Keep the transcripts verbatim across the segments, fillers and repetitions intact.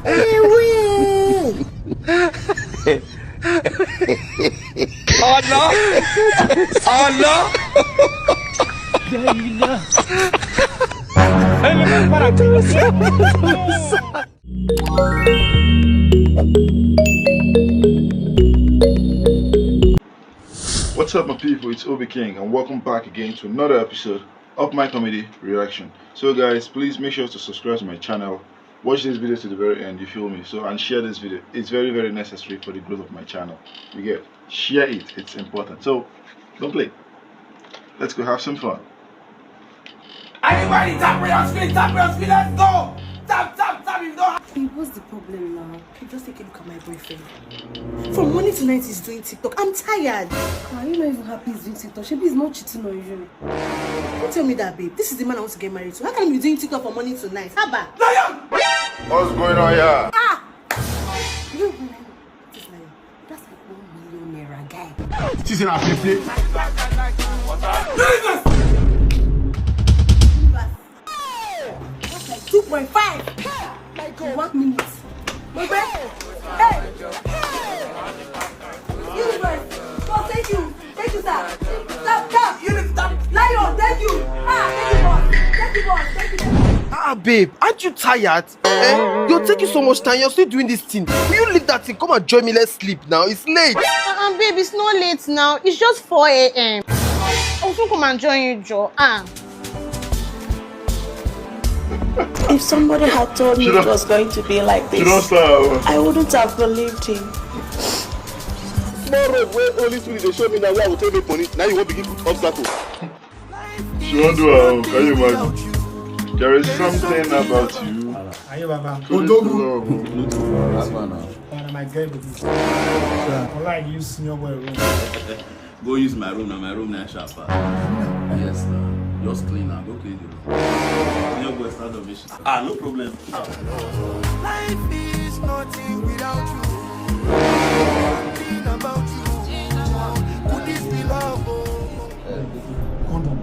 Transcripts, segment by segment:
Ewe! Ọ̀nà! Ọ̀nà! Ẹlòmíràn padà kí ló ṣe? What's up, my people? It's Obi King, and welcome back again to another episode of my comedy reaction. So, guys, please make sure to subscribe to my channel. Watch this video to the very end, you feel me? So, and share this video. It's very, very necessary for the growth of my channel. You get? Share it. It's important. So, don't play. Let's go have some fun. Anybody tap me on screen, tap me on screen, let's go! Tap, tap, tap, if you don't have Hey, what's the problem now? Hey, just take a look at my boyfriend. From morning to night, he's doing TikTok. I'm tired. Ah, you not even happy he's doing TikTok. Shebi he's not cheating on you. Don't tell me that, babe. This is the man I want to get married to. How can he be doing TikTok from morning to night? Haba! Lion! What's going on here? Ah! You don't even like this lion. That's like one million naira guy. She's in her play. Universe! That's like two point five. My God. One minute. My God. Hey! Universe! Oh, thank you. Thank you, sir. Stop, stop. Universe, stop. Lion, thank you. Ah, thank you, boss. Thank you, boss. Thank you. Ah, babe, aren't you tired? Eh? You're taking so much time. You're still doing this thing. Will you leave that thing? Come and join me. Let's sleep now. It's late. Uh-uh, babe, it's not late now. It's just four a.m. I'll soon come and join you, Joe. Ah. If somebody had told me She it don't- was going to be like She don't this, start. I wouldn't have believed him. Small road wey only spirit dey show me now, wey I go take make money. Now you wan begin put obstacle. She won't do her own. Can you imagine? There is something about you. Ayé bàbá. Close to love. Ọ̀nà my girl be this. Ọlá yìí senior boy room. Go use my room, na my room na sharp. Yes, na. Just clean am, go clean the room. Senior boy start of mission. Ah, no problem. Life is nothing without you. Nothing about you. Could this be love? Oh? Condom.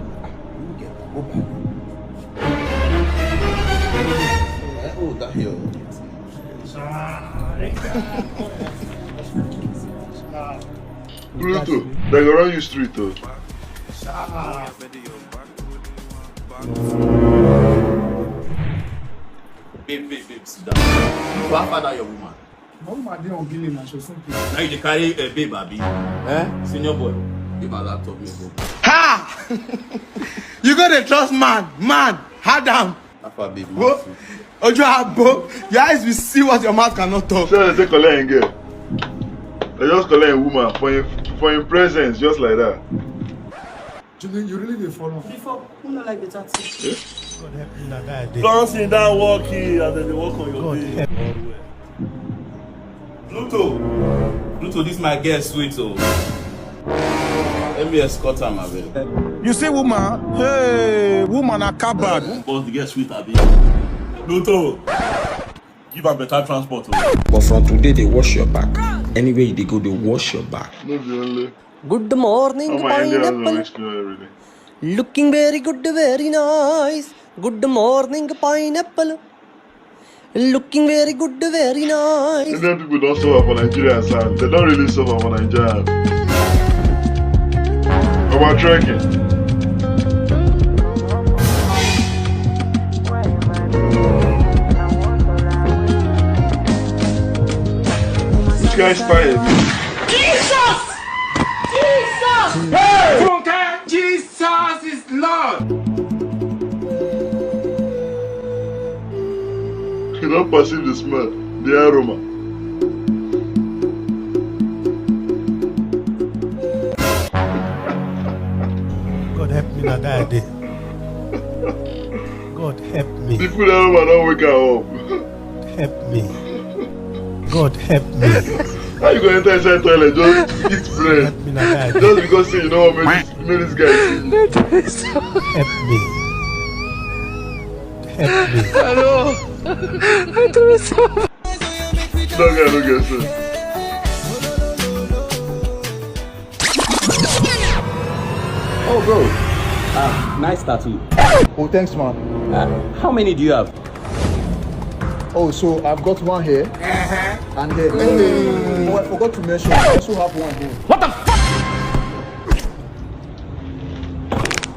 Oh, that here. Pluto, they go run you street though. Babe, babe, babe, sit down. You go father your woman. No woman dey on billing and she soon pay. Now you dey carry a babe, abi? Eh? Senior boy, give my laptop, me go. Ha! You go dey trust man, man, hard am. Alpha babe, Wo, ojú àbò, your eyes will see what your mouth cannot talk. So they take collect and get. They just collect a woman for him, for him presence, just like that. Julie, you really dey follow. Before, who no like better thing? Don't sit down, walk here as they walk on your day. Pluto, Pluto, this my girl sweet oh. Let me escort am, abeg. You see woman, hey, woman are coward. But the girl sweet, abi? Pluto, give am better transport oh. But from today, they wash your back. Anywhere you dey go, they wash your back. No be only. Good morning, How my Indian pineapple. Husband explain everything. Looking very good, very nice. Good morning, pineapple. Looking very good, very nice. Indian people don't suffer for Nigeria, sir. They don't really suffer for Nigeria. About trekking. Which guy style? Jesus! Jesus! Hey! Funke, Jesus is Lord! You don't perceive the smell, the aroma. God help me, na die I dey. God help me. The food aroma don't wake her up. Help me. God help me. How you gonna enter inside toilet just eat bread? Me na die I dey. Just because say you know what made this, made this guy see you. Help me. Help me. Hello! That guy don't get sense. Oh, bro. Ah, nice tattoo. Oh, thanks, man. Uh, how many do you have? Oh, so I've got one here and here. Oh, I forgot to mention, I also have one here.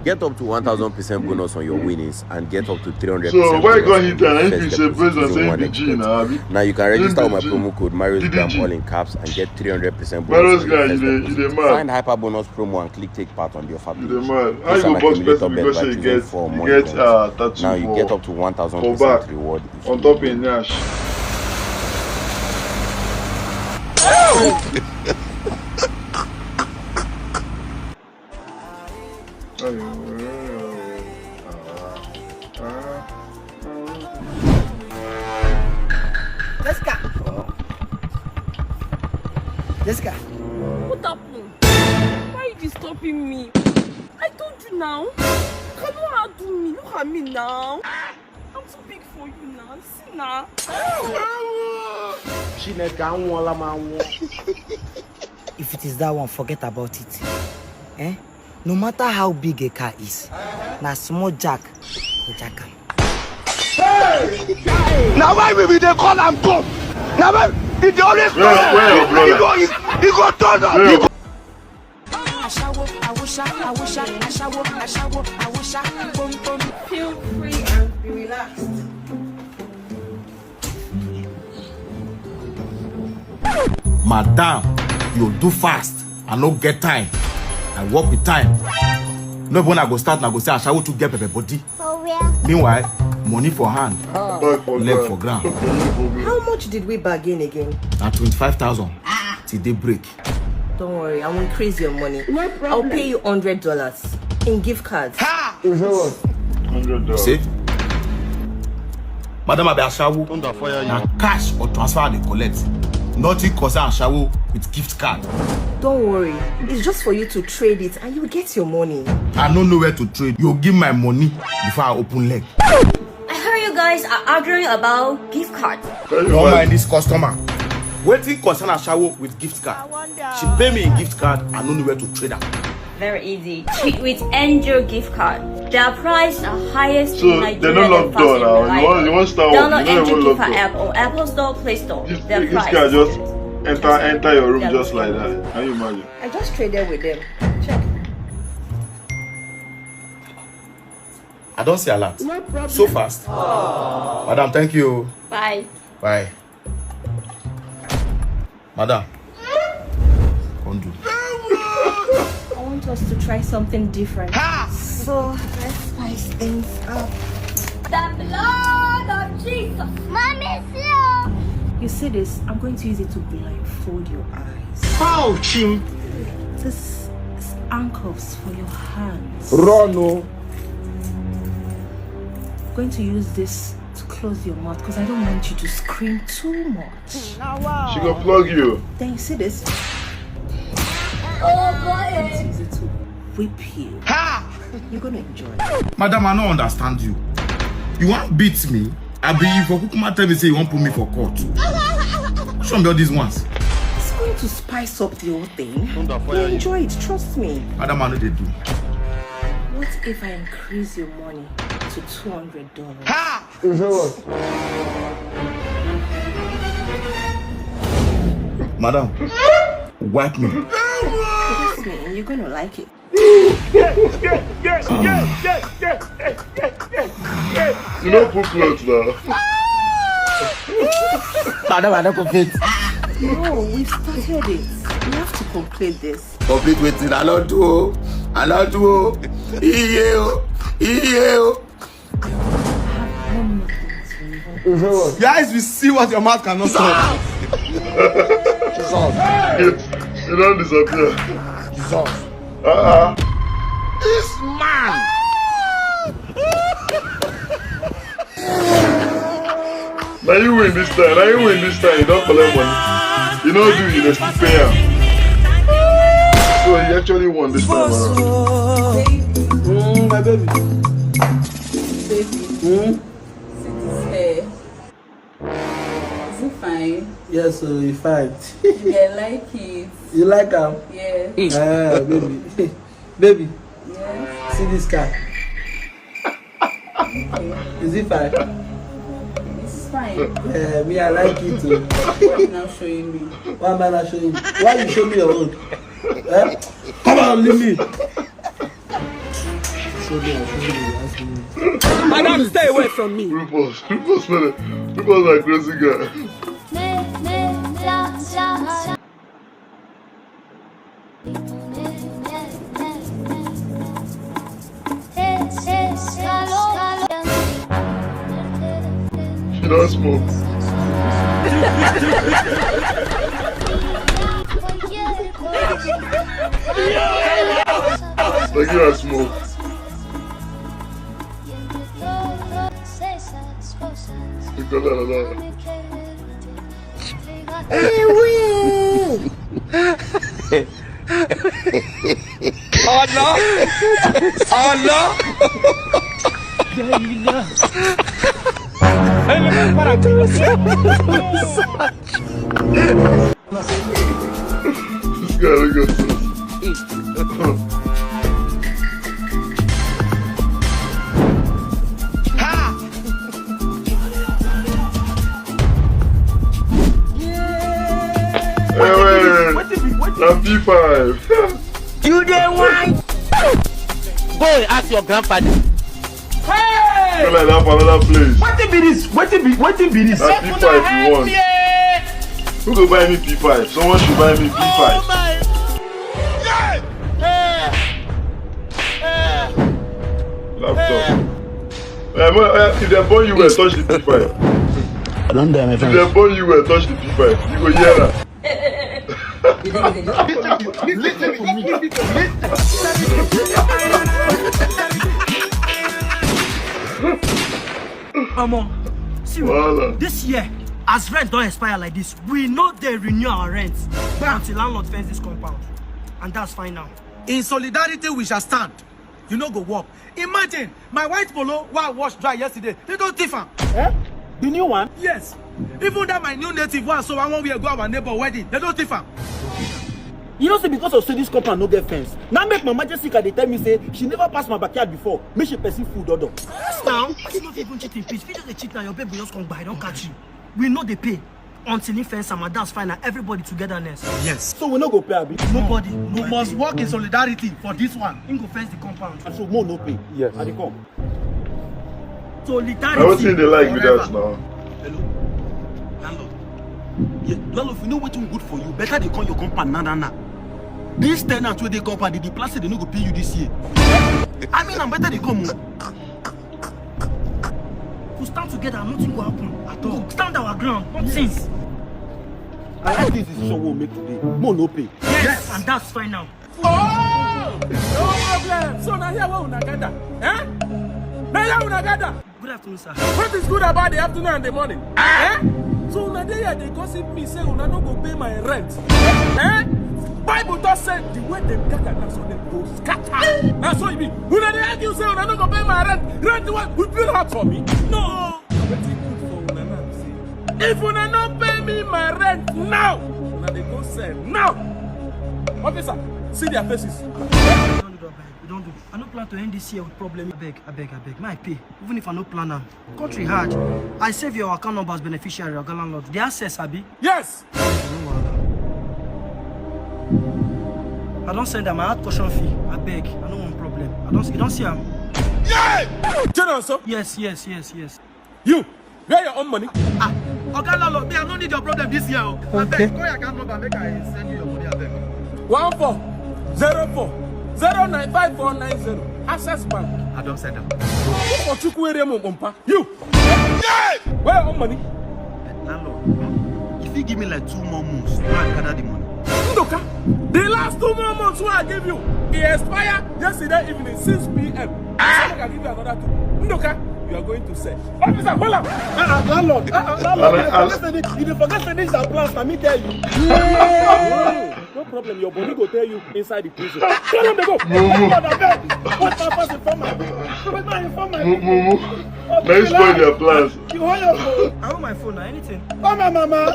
Get up to one thousand percent bonus on your winnings and get up to three hundred percent So why you bonus gonna on hit your an first NPC deposit based on using one X bet. Now you can register with my promo code Marius Gram, all in caps, and get three hundred percent bonus on your first deposit. Find Hyper Bonus promo and click take part on the offer page. Place an accumulator bet by choosing four money points. Now you get up to one thousand percent reward if you win. Jessica. Jessica. What happened? Why are you disturbing me? I told you now. You cannot handle me. Look at me now. I'm too big for you now. See now. She neck and one lam and one. If it is that one, forget about it. Eh? No matter how big a car is, na small jack go jack am. Na why we be dey call am come. Na why e dey always turn up. He go, he, he go turn up. He go. Ashawo, awusha, awusha, ashawo, ashawo, awusha, pom pom. Feel free and be relaxed. Madam, you do fast. I no get time. I work with time. No be when I go start, na go say ashawo too get pepper body. Meanwhile, money for hand, leg for ground. How much did we bargain again? Na twenty-five thousand. Till day break. Don't worry, I will increase your money. No problem. I'll pay you hundred dollars in gift cards. Ha! Hundred dollars. See? Madam, I be ashawo. Thunder fire you. Na cash or transfer I dey collect. Nothing concern ashawo with gift card. Don't worry. It's just for you to trade it and you get your money. I no know where to trade. You give my money before I open leg. I heard you guys are arguing about gift card. Don't mind this customer. Wetin concern ashawo with gift card? She pay me in gift card, I no know where to trade am. Very easy. With Angel gift card. Their price are highest in Nigeria. So they no lock door now. You want, you want star one? Download Angel gift card app on Apple Store, Play Store. Their price. This guy just enter, enter your room just like that. Can you imagine? I just traded with them. Check. I don't see alert. No problem. So fast. Aww. Madam, thank you. Bye. Bye. Madam, come do. I want us to try something different. Ha! So let's spice things up. The blood of Jesus. Mommy, slow. You see this? I'm going to use it to blindfold your eyes. How, Chim? This is handcuffs for your hands. Run, no. I'm going to use this to close your mouth because I don't want you to scream too much. She go flog you. Then you see this? Oh boy! It's easy to whip you. Ha! You're gonna enjoy it. Madam, I don't understand you. You want beat me? I be you for Kukuma tell me say you want put me for court. Show me all these ones. It's going to spice up the whole thing. You enjoy it, trust me. Madam, I know they do. What if I increase your money to two hundred dollars? Ha! Madam, wipe me. Trust me, you're gonna like it. You no put cloth now. Madam, I no go fit. No, we've started it. We have to complete this. Complete wetin? I no do o. I no do o. Iye o. Iye o. Guys, we see what your mouth cannot solve. You don't disappear. Jesus. Uh-uh. This man. Now you win this time. Now you win this time. You don't collect money. You know do you dey still pay am. So he actually won this time around. Mm, my baby. Baby. Mm? See this hair. Is it fine? Yes, so you fine. I like it. You like am? Yes. Ah, baby. Baby. Yes. See this car. Is it fine? It's Eh, me, I like it too. Why you not showing me? Why am I not showing you? Why you show me your own? Eh? Come on, leave me. Show me, show me, ask me. Madam, stay away from me. Rufus, Rufus, man, Rufus like crazy guy. She don't smoke. Like you are smoke. Because I don't know. Ewe! Ọ̀nà! Ọ̀nà! This guy look good. Hey, wait. Na P five. You dey whine. Go and ask your grandfather. Hey! Go like that for another place. Wetin be this? Wetin be, wetin be this? Na P five you want. Who go buy me P five? Someone should buy me P five. Oh my. Laptop. Eh, mo- eh, if they born you well, touch the P five. I don't dare, my friend. If they born you well, touch the P five. You go hear that. Listen to me. Omo, see, this year, as rent don't expire like this, we know they renew our rent until landlord fence this compound, and that's fine now. In solidarity, we shall stand. You no go work. Imagine, my white polo wey I wash dry yesterday, they don't thief am. Eh? The new one? Yes. Even that my new native one, so I wan wear go our neighbor wedding, they don't thief am. You know say because of say this compound no get fence, now make Mama Jessica dey tell me say she never pass my backyard before, make she person food odo. Yes now, she no fit even cheat in peace. If you just dey cheat now, your babe go just come by, don't catch you. We know they pay. Until he fence am, and that's fine. And everybody togetherness. Yes. So we no go pay, abi? Nobody. We must work in solidarity for this one. He go fence the compound. And so more no pay. Yes. I dey come. Solidarity. I was saying they like me that now. Hello, landlord. Yeah, landlord, if you know wetin good for you, better they come your compound now, now, now. This tenant wey dey compound, they dey plan say they no go pay you this year. I mean, I'm better they come o. We stand together, nothing go happen at all. We stand our ground, nothing. Yes. I like this decision we make today. Mo no pay. Yes, and that's fine now. Oh, no problem. So now here we una gather, eh? Now here una gather. Good afternoon, sir. What is good about the afternoon and the morning? Eh? So una dey here dey gossip me say una no go pay my rent. Eh? Bible talk say the way dem gather na so dem go scatter. Na so e be. Una dey argue say una no go pay my rent. Rent wey we build house for me. No. Na wetin good for una now be say if una no pay me my rent now, una dey go cell now. Officer, see their faces. We don do, abeg. We don do. I no plan to end this year with problem. Abeg, abeg, abeg. Make I pay. Even if I no plan am. Country hard. I save your account number as beneficiary, oga landlord. The access, abi? Yes. No wahala. I don send am. I add caution fee. Abeg, I no want problem. I don, you don see am? Yeah! Turn on, sir. Yes, yes, yes, yes. You, where your own money? Ah, oga landlord, me, I no need your problem this year o. Okay. Abeg, call your account number, make I send you your money, abeg. One four zero four zero nine five four nine zero. Access Bank. I don send am. Who for Chukwuere Mumpa? You. Where your own money? Eh, landlord, if you give me like two more months, I gather the money. Ndoka, the last two more months wey I give you, e expire yesterday evening, six p m. So make I give you another two. Ndoka, you are going to sell. Officer, hold am. Uh-uh, landlord. Uh-uh, landlord. You dey forget say this, you dey forget say this is our plans, na me tell you. No problem, your body go tell you inside the prison. Tell them to go. Landlord, abeg. What my pass informer? What my informer? Let's spoil their plans. You hold your phone. I hold my phone now, anything. Call my mama.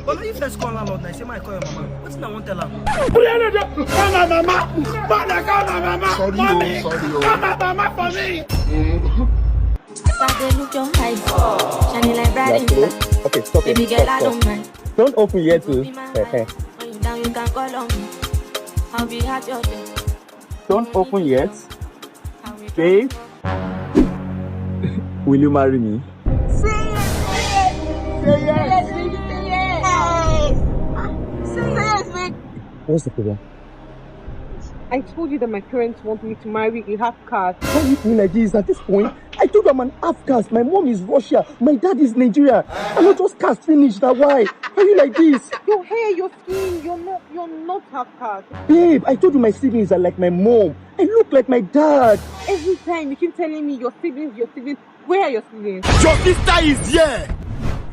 But if first call landlord now, say my call your mama. Wetin I wan tell am? Call my mama. Mother, call my mama. Sorry, mommy, oh, sorry, oh. Call my mama for me. Mm. But they look your eyes, shining like bright. Okay, stop it. Baby girl, stop, I don't mind. Don't open yet, too. Be my eyes. When you down, you can call on me. I'll be at your door. Don't open yet. Babe, will you marry me? Say yes, baby. Say yes. Say yes, baby. Say yes. Say yes, baby. What's the problem? I told you that my parents want me to marry a half caste. Why are you doing like this at this point? I told you I'm an half caste. My mom is Russia. My dad is Nigeria. I'm not just caste finish. That why? Why are you like this? Your hair, your skin, you're not, you're not half caste. Babe, I told you my siblings are like my mom. I look like my dad. Every time you keep telling me your siblings, your siblings. Where are your siblings? Your sister is here.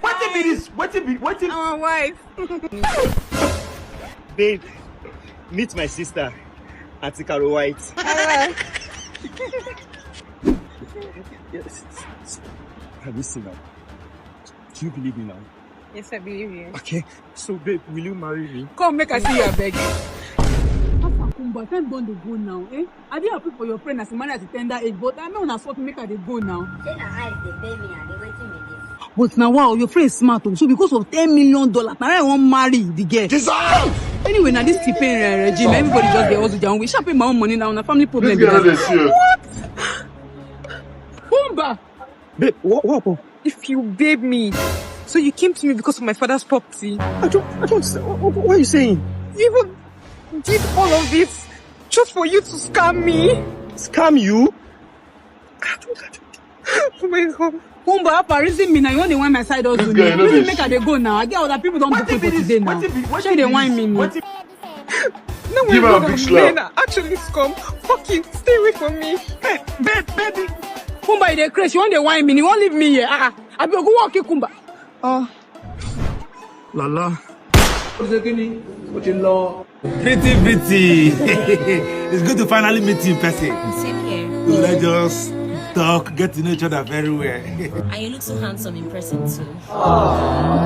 Wetin be this? Wetin be wetin? Our wife. Babe, meet my sister, Auntie Carol White. Hello. Yes. Have you seen her? Do you believe me now? Yes, I believe you. Okay, so babe, will you marry me? Come make I see you, abeg. How far, Kumba? Time don dey go now, eh? I dey happy for your friend as a man at a tender age, but I know una sort make I dey go now. Say na eyes dey pay me and dey waiting me this. But na wow, your friend smart o. So because of ten million dollars, na I wan marry the girl. Jesus! Anyway, na this T-Pain, eh, regime, everybody just dey hustle their own way. Sharp my own money now, na family problem. This girl no dey see you. What? Kumba! Babe, what, what happened? If you babe me, so you came to me because of my father's property. I don't, I don't, what, what, what are you saying? You even did all of this just for you to scam me? Scam you? I don't, I don't. Oh my God. Kumba, how far? Reason me now. You want the one my side also. This guy, you know. Reason this. Make I dey go now. I get other people don book me for today now. Wetin be, wetin be, wetin be this? Shey you dey whine me now? Wetin No, give her a big slap. Men are actually scum. Fuck you. Stay away from me. Hey, babe, baby. Kumba, you dey craze. You wan dey whine me? You wan leave me here? Ah, ah. I be go walk you, Kumba. Oh. La la. Pretty, pretty. It's good to finally meet you in person. Same here. So let's just talk, get to know each other very well. And you look so handsome in person too.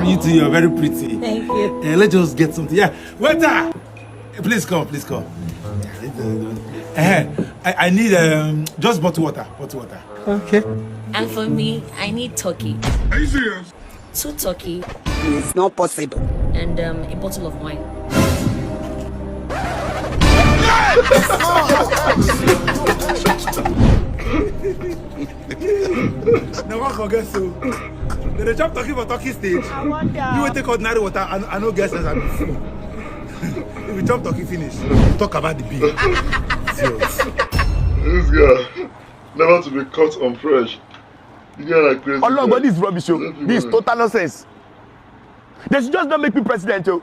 You too, you're very pretty. Thank you. Eh, let's just get something. Yeah, waiter. Eh, please come, please come. Eh, I, I need, um, just bottle water, bottle water. Okay. And for me, I need turkey. Are you serious? Two turkey. It's not possible. And, um, a bottle of wine. Na one go get so. Dem dey chop turkey for turkey stage. I wonder. You wey take ordinary water, I, I no get sense, I be fool. If you chop turkey finish, talk about the bill. Serious. This guy, never to be caught on fresh. You guy na crazy guy. Ọlọ́run, but this is rubbish o. This is total nonsense. They should just not make me president o.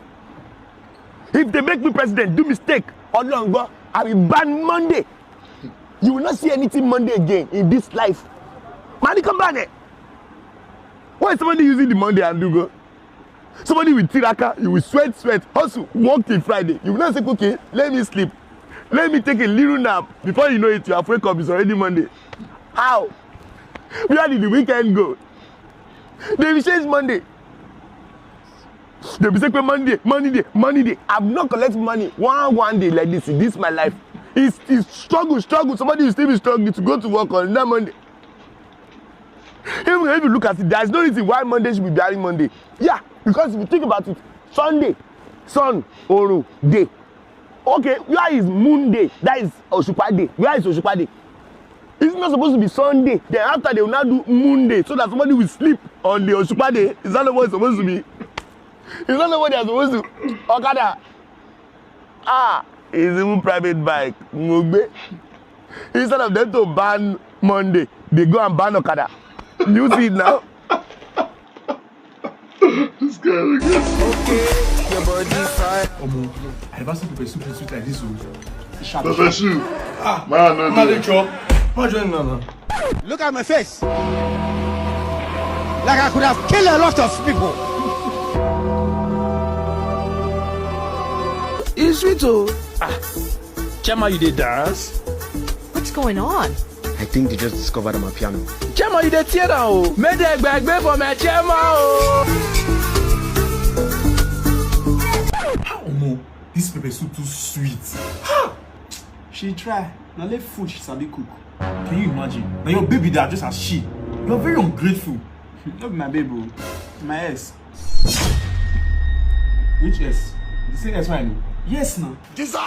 If they make me president, do mistake, Ọlọ́run gbọ́, I will ban Monday. You will not see anything Monday again in this life. Màá ní kán ban ẹ̀. Why is somebody using the Monday and do go? Somebody with tiraka, you will sweat, sweat, hustle, work till Friday. You will not say, "Okay, let me sleep. Let me take a little nap." Before you know it, you have wake up, it's already Monday. How? Where did the weekend go? They will change Monday. They be say, "Monday, Monday, Monday." I've not collect money one, one day like this in this my life. It's, it's struggle, struggle. Somebody will still be struggling to go to work on that Monday. Even if you look at it, there's no reason why Monday should be bearing Monday. Yeah, because if you think about it, Sunday, sun, oru, day. Okay, where is Moon Day? That is Òṣùpá Day. Where is Òṣùpá Day? It's not supposed to be Sunday. Then after they will now do Moon Day so that somebody will sleep on the Òṣùpá Day. Is that not what it's supposed to be? Is that not what they are supposed to? Okada. Ah, it's even private bike. Ngogbe. Instead of them to ban Monday, they go and ban Okada. You see it now? This guy again. Okay, your body fine. Omo, I never seen pepper soup sweet like this o. Pepper soup. Ah, man, no, no. Manager, come join me now. Look at my face. Like I could have killed a lot of people. It's sweet o. Ah, Chema, you dey dance? What's going on? I think they just discovered my piano. Chema, you dey tear down o. Make dem gbagbe for my Chema o. Ah, omo, this pepper soup too sweet. Ha! She try. Na only food she sabi cook. Can you imagine? Na your baby that just as she. You're very ungrateful. No be my babe o. My ex. Which ex? The same ex wey I know. Yes na. Jesus!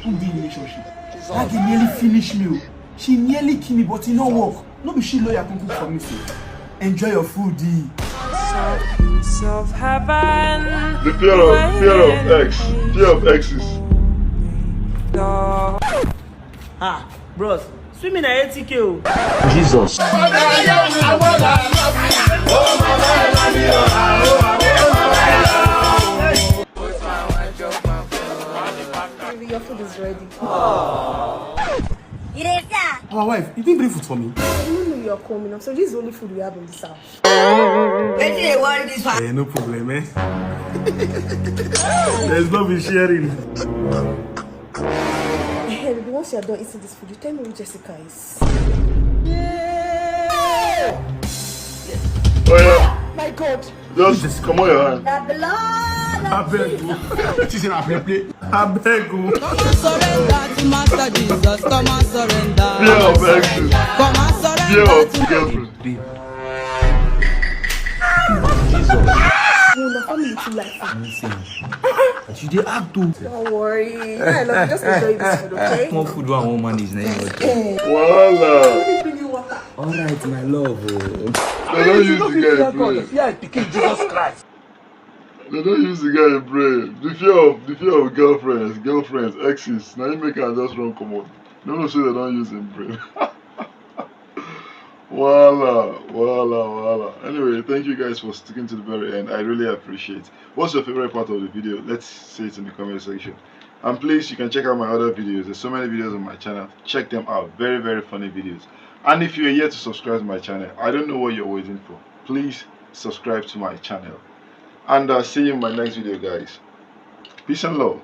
Who be in relationship? That girl nearly finish me o. She nearly kill me, but e no work. No be she lawyer come cook for me so. Enjoy your food, e. Self heaven. The fear of fear of X, fear of X is. Ah, bros, swimming na eighty k o. Jesus. Your food is ready. You dey sir? Our wife, you didn't bring food for me? I didn't know you are coming. I'm sorry, this is the only food we have in this house. Wetin dey worry this one? Eh, no problem, eh? There's no be sharing. Hey, baby, once you're done eating this food, you tell me who Jessica is. Oh yeah, My God. just come on your hand. The blood of Abeg o. She say na play play. Abeg o. Surrender to Master Jesus, come and surrender. Fear of X is. Come and Fear surrender of to girlfriend. Jesus. Oh, na family too like. Nonsense. But you dey act o. Don't worry. I love you. Just enjoy this food, okay? Small food wey I wan manage na im I dey. Voila. Let me bring you water. Alright, my love o. They don't use the guy play. Yeah, pikin Jesus Christ. They don't use the guy play. The fear of the fear of girlfriends, girlfriends, exes. Now you make her just run come on. No, no, say they don't use him brain. Voila, voila, voila. Anyway, thank you guys for sticking to the very end. I really appreciate. What's your favorite part of the video? Let's say it in the comment section. And please, you can check out my other videos. There's so many videos on my channel. Check them out. Very, very funny videos. And if you're yet to subscribe to my channel, I don't know what you're waiting for. Please subscribe to my channel. And I'll see you in my next video, guys. Peace and love.